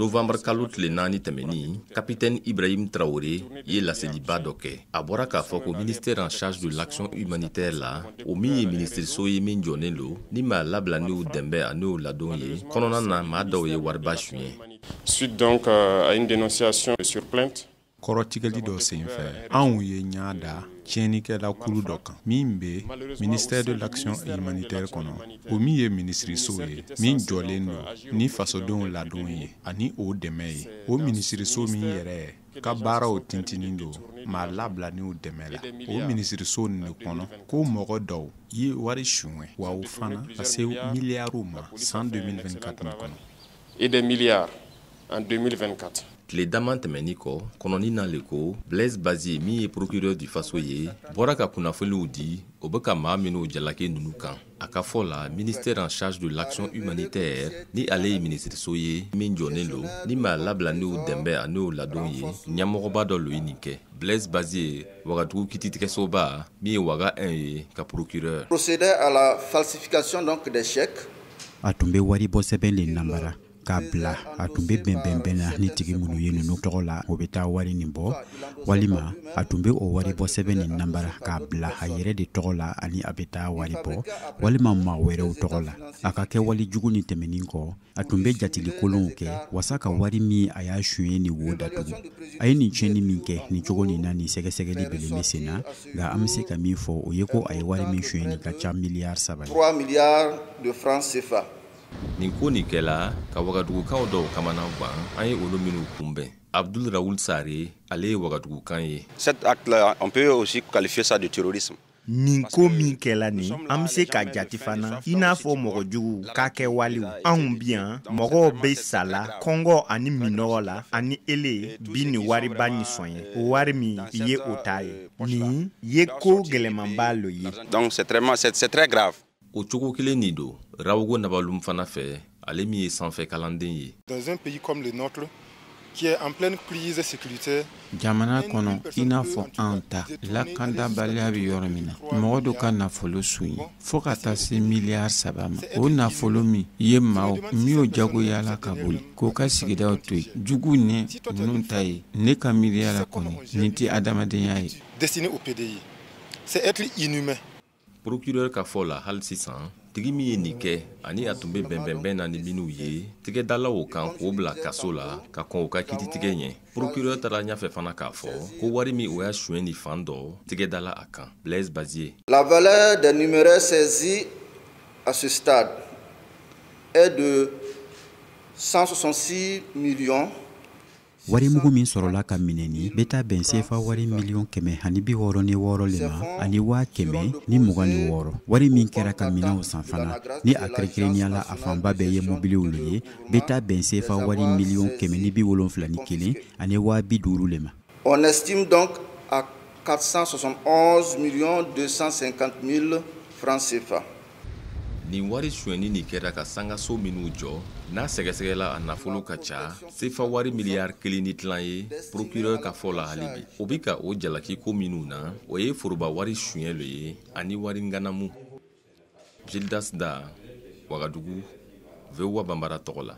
Novembre kalo tile 4 tɛmɛnin, capitaine Ibrahim Traoré ye laseliba dɔ kɛ. A bɔra k'a fɔ ko ministère en charge de l'action humanitaire la, o min ye minisiriso ye min jɔnen lo ni maa labilaniw dɛmɛ ani ladon ye, kɔnɔna na maa dɔw ye wariba suɲɛ. Suite donc à une dénonciation sur plainte, Kɔrɔtigɛli dɔ senfɛ, anw ye ɲa da tiɲɛnikɛla kulu dɔ kan min bɛ ministère de l'action humanitaire kɔnɔ, o min ye minisiriso ye min jɔlen don ni fasodenw ladon ye ani o dɛmɛ ye. O minisiriso min yɛrɛ ka baaraw tintinin don maa labilaniw dɛmɛ la, o minisiriso nin de kɔnɔ ko mɔgɔ dɔw ye wari suɲɛ, wa o fana ka se miliyariw ma san 2024 nin kɔnɔ. Et des milliards en 2024. Tile dama tɛmɛnin kɔ, kɔnɔni na le ko Blaise Bazier, min ye procureur du Faso ye, bɔra ka kunnafoniw di o bɛ ka maa minnu jalaki ninnu kan. A ka fɔ la, ministère en charge de l'action humanitaire, ni ale ye minisiriso ye min jɔnen lo ni maa labilaniw dɛmɛ ani ladon ye, ɲɛmɔgɔba dɔ lo ye nin kɛ. Blaise Bazier, Wagadugu kititigɛsoba min ye Waga 1 ye, ka procureur. Procédait à la falsification donc des chèques. A tun bɛ wari bɔ sɛbɛn de namara k'a bila. A tun bɛ bɛnbɛnbɛn na ni tigi minnu ye ninnu tɔgɔ la, o bɛ taa wari nin bɔ, walima a tun bɛ o wari bɔ sɛbɛn nin namara k'a bila a yɛrɛ de tɔgɔ la ani a bɛ taa wari bɔ, walima maa wɛrɛw tɔgɔ la. A ka kɛ wale jugu ni tɛmɛnin kɔ, a tun bɛ jatili kolonw kɛ wasa ka wari min a y'a suɲɛ ni wo datugu. A ye nin tiɲɛni min kɛ nin cogo nin na, nin sɛgɛsɛgɛli belen bɛ sen na, nka an bɛ se ka min fɔ, o ye ko a ye wari min suɲɛ nin ka ca miliyari 3 ye. 3 milliards de francs CFA. Nin ko nin kɛla ka Wagadugukaw dɔw kamana gan, an ye olu minnu kunbɛn. Abdul Raoul Sare, ale ye Wagadugukan ye. Cet acte-là, on peut aussi qualifier ça de terrorisme. Nin ko min kɛla nin, an be se ka jati fana i n'a fɔ mɔgɔ jugu k'a kɛ walew. Anw bi yan, mɔgɔw be sala kɔngɔ ani minɔgɔ la, ani ele bi nin wariba nin sɔnyɛ, o wari min ye o ta ye. Nin ye ko gwɛlɛmanba lo ye. Donc c'est très grave. O cogo kelen nin don Rawogo Nabalum fana fɛ, ale min ye sanfɛ kalanden ye. Dans un pays comme le nôtre, qui est en pleine crise sécuritaire, Jamana kɔnɔ i n'a fɔ an ta, lakandabaliya bɛ yɔrɔ min na, mɔgɔ dɔ ka nafolo suɲɛ fɔɔ ka taa se miliyari 3 ma, o nafolo min ye maaw min y'o jagoyala ka boli k'o ka sigidaw to yen, jugu ni ninnu ta ye, ne ka miiriya la kɔni, nin tɛ adamadenya ye. Destiné au PDI, c'est être inhumain. Procureur ka fɔ la, hali sisan tigi min ye nin kɛ ani a tun bɛ bɛnbɛnbɛn na ni minnu ye, tigɛdalaw kan k'o bila kaso la ka kɔn u ka kititigɛ ɲɛ. Procureur taara ɲɛfɛ fana k'a fɔ ko wari min o y'a suɲɛ ni fan dɔ, tigɛdala a kan. Blaise Bazier. La valeur des numéraires saisis à ce stade est de 166 millions. Warimugu min sɔrɔla ka minɛ nin bɛ taa bɛn sefa wari miliyɔn 166 le ma ani 126,000. Wari min kɛra ka minɛnw san fana, ni a kɛrɛnkɛrɛnnenya la a fanba bɛɛ ye mobiliw le ye, bɛ taa bɛn sefa wari miliyɔn 171 ani 50,000 le ma. On estime donc à 471 millions 250 000 francs CFA. Nin wari sonyɛni nin kɛra ka sangaso minnu jɔ, n'a sɛgɛsɛgɛla, a nafolo ka ca sefa wari miliyari 1.5 ye. Procureur ka fɔ la, hali bi o bi ka o jalaki ko minnu na, o ye foroba wari suɲɛ le ye ani wari ŋanamu. Gildas Da, Wagadugu, VOA Banbara tɔgɔ la.